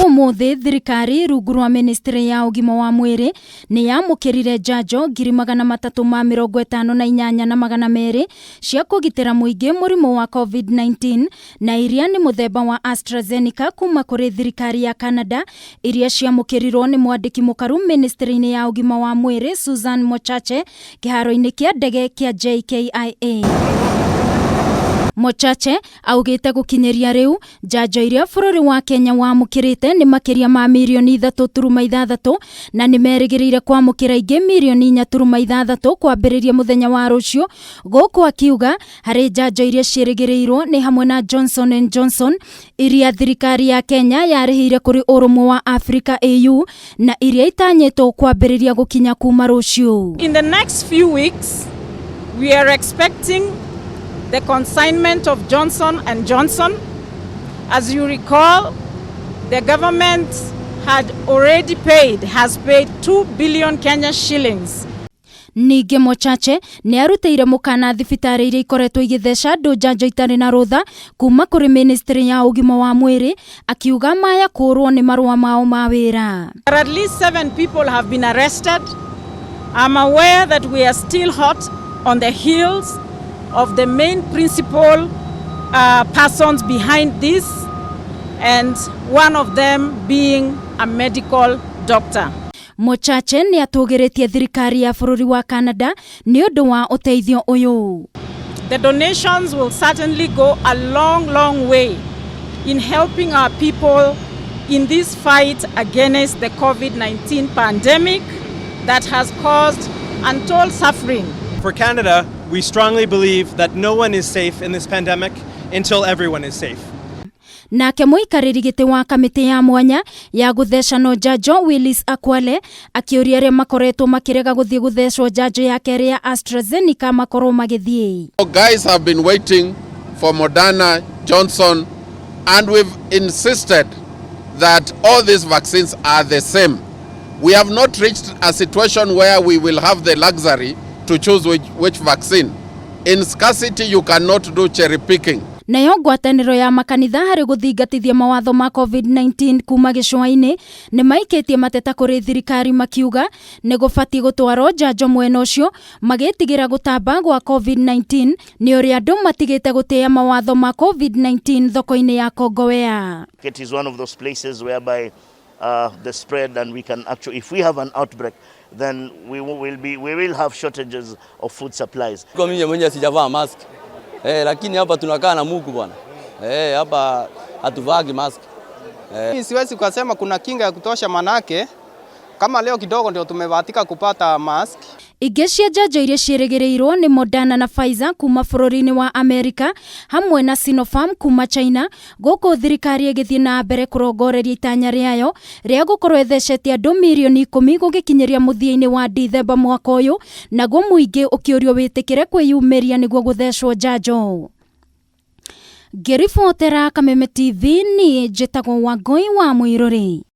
Ũmũthĩ thirikari rungu rwa ministry ya ũgima wa mwĩrĩ nĩ yamũkĩrire njanjo 358,200 cia kũgitĩra mũingĩ mũrimũ wa COVID-19 na iria nĩ mũthemba wa AstraZeneca kuma kũrĩ thirikari ya Canada, iria ciamũkĩrirwo nĩ mwandĩki mũkaru ministry-inĩ ya ũgima wa mwĩrĩ Susan Mochache kĩharo-inĩ kĩa ndege kĩa JKIA. Mochache augĩte gũkinyĩria rĩu njanjo iria bũrũri wa Kenya wamũkĩrĩte nĩ makĩria ma mirioni 3.6 na nĩ merĩgĩrĩire kwamũkĩra ingĩ mirioni 4.6 kwambĩrĩria mũthenya wa rũciũ. Gũkũ akiuga harĩ njanjo iria ciĩrĩgĩrĩirwo nĩ hamwe na Johnson and Johnson iria thirikari ya Kenya yarĩhĩire kũrĩ ũrũmwe wa Africa AU na iria itanyĩtwo kwambĩrĩria gũkinya kuma rũciũ. In the next few weeks, we are expecting the consignment of Johnson and Johnson. As you recall, the government had already paid, has paid 2 billion Kenya shillings. Ningĩ Mochache nĩ arutĩire mũkana thibitarĩ iria ikoretwo igĩtheca andũ njanjo itarĩ na rũtha kuma kũrĩ ministry ya ũgima wa mwĩrĩ, akiuga maya kũrwo nĩ marũa mao ma wĩra. At least seven people have been arrested. I'm aware that we are still hot on the heels of the main principal persons behind this, and one of them being a medical doctor. Mochache nĩ atũgĩrĩtie thirikari ya bũrũri wa Canada nĩ ũndũ wa ũteithio ũyũ. The donations will certainly go a long, long way in helping our people in this fight against the COVID-19 pandemic that has caused untold suffering. For Canada, we strongly believe that no one is safe in this pandemic until everyone is safe. Nake mũikarĩri gĩtĩ wa kamĩtĩ ya mwanya ya gũthecano njanjo Willis Akwale akĩũria arĩa makoretwo makĩrega gũthiĩ gũthecwo njanjo ya kerĩ ya AstraZeneca makorwo magĩthiĩ. Guys have been waiting for Moderna, Johnson, and we've insisted that all these vaccines are the same. We have not reached a situation where we will have the luxury to choose which vaccine. In scarcity, you cannot do cherry picking. Nayo ngwatanĩro ya makanitha harĩ gũthingatithia mawatho ma COVID-19 kuma gĩcũa-inĩ nĩ maikĩtie mateta kũrĩ thirikari, makiuga nĩ gũbatiĩ gũtwarwo njanjo mwena ũcio magĩtigĩra gũtamba gwa COVID-19 nĩ ũrĩa andũ matigĩte gũtĩĩa mawatho ma COVID-19 thoko-inĩ ya Kongowea. It is one of those places whereby the spread, and we can actually, if we have an outbreak, then we will have shortages of food supplies. Kwa mimi mwenyewe sijavaa mask. Lakini hapa tunakaa na Mungu bwana. Hapa hatuvagi mask. Siwezi kusema kuna kinga ya kutosha, manake kama leo kidogo ndio tumebahatika kupata mask. Ingĩ cia njanjo iria ciĩrĩgĩrĩirwo nĩ Moderna na Pfizer kuma bũrũri-inĩ wa Amerika hamwe na Sinopharm kuma China, gũkũ thirikari ĩgĩthiĩ na mbere kũrongoreria itanya rĩayo rĩa gũkorwo ĩthecete andũ mirioni 10 gũgĩkinyĩria mũthia-inĩ wa Dithemba mwaka ũyũ, naguo mũingĩ ũkĩũrio wĩtĩkĩre kwĩyumĩria nĩguo gũthecwo njanjo. Ngĩribotera Kameme TV, niĩ njĩtagwo Wangũi wa Mũirũrĩ.